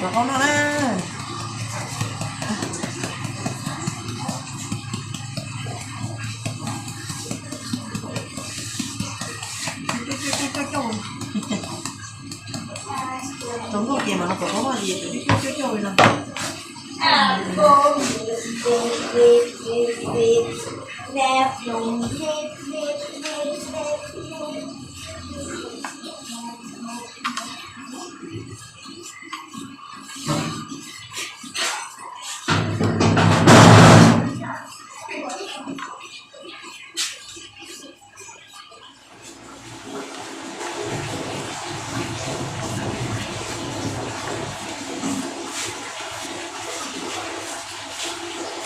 Rau qhov no na. Tau nkauj ces mas no kom qhov no ces coj coj coj li no.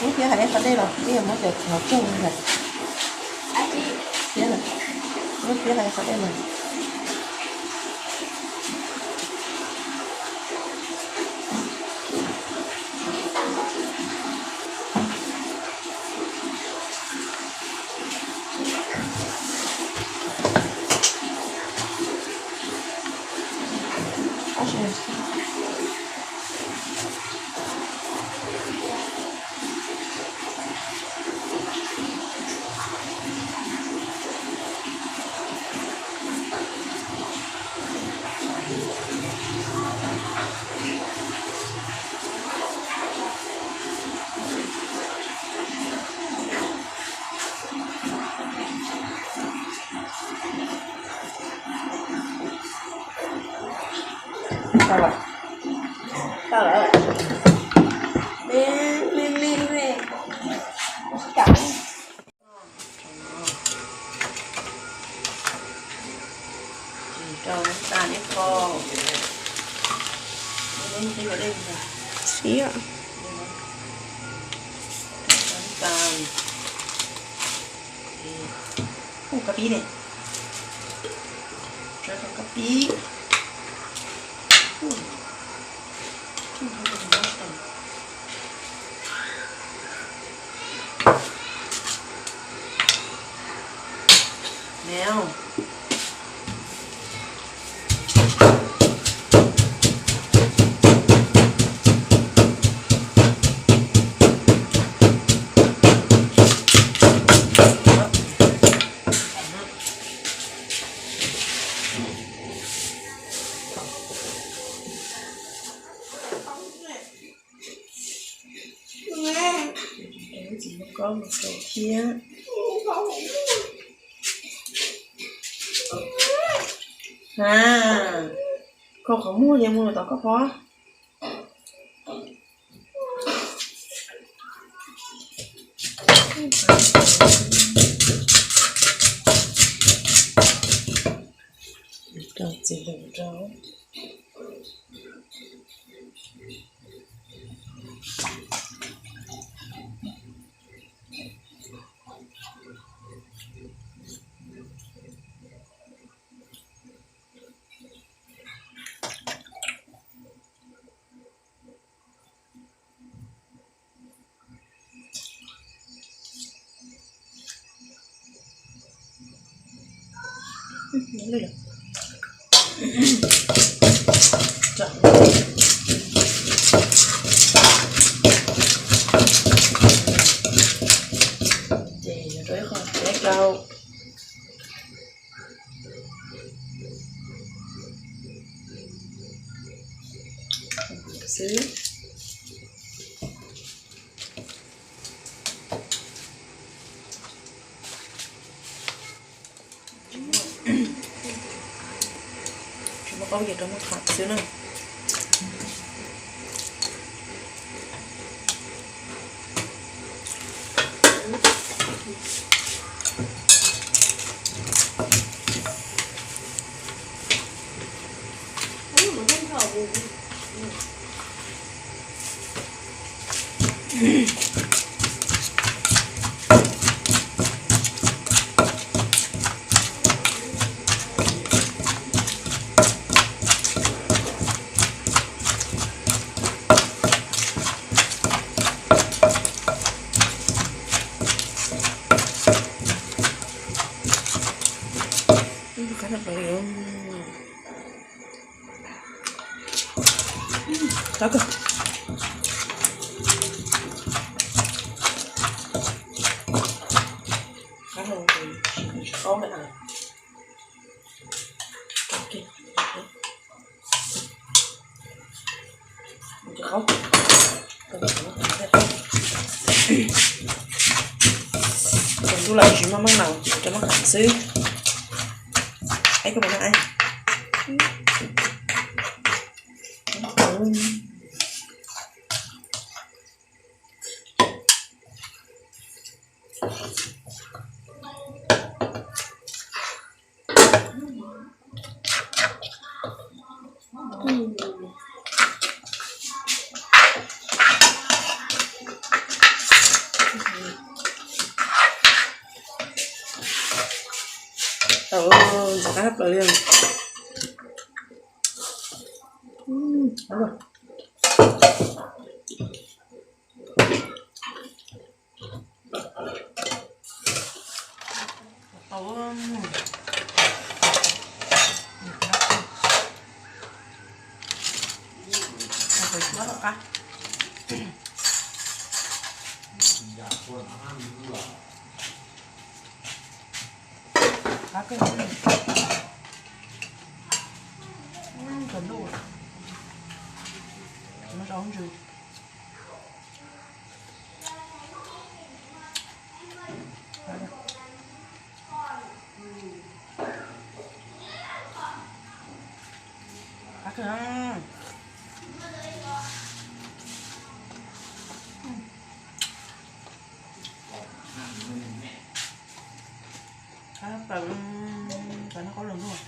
Muab piab hais ib qhov dej los, ib yam muab cov no tsuag li ntawd. Piab lawm, muab piab hais ib qhov dej los. Tau lawm. Tau lawm. Me, me, me, me. Rau tas neb kho. Xib. Ua kab pib ne. Tso rau kab pib. Mèo. Txiv muab koj mus rau thiab. Ha, koj qhov muag ces mus tom koj pov. Rau txiv lus rau. Ces yuav rau ib qho teb rau xwb. Tsis muaj qaub ces rau muaj tham xwb na. Qab no pom li. Qab kawg. Qab no tsis qaub lawm. Tsaus ntuj lawm tsis muaj maj mam, tsuas muaj qab xwb. Ib koj puas noj? Ntxim qab tshaj plaws li. Qab kawg. Tsaus ntuj, tsis muaj zaub ntsws. Qab kawg. Qab plaws, qab noj qaub los ntuj.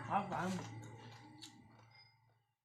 Qab plaws.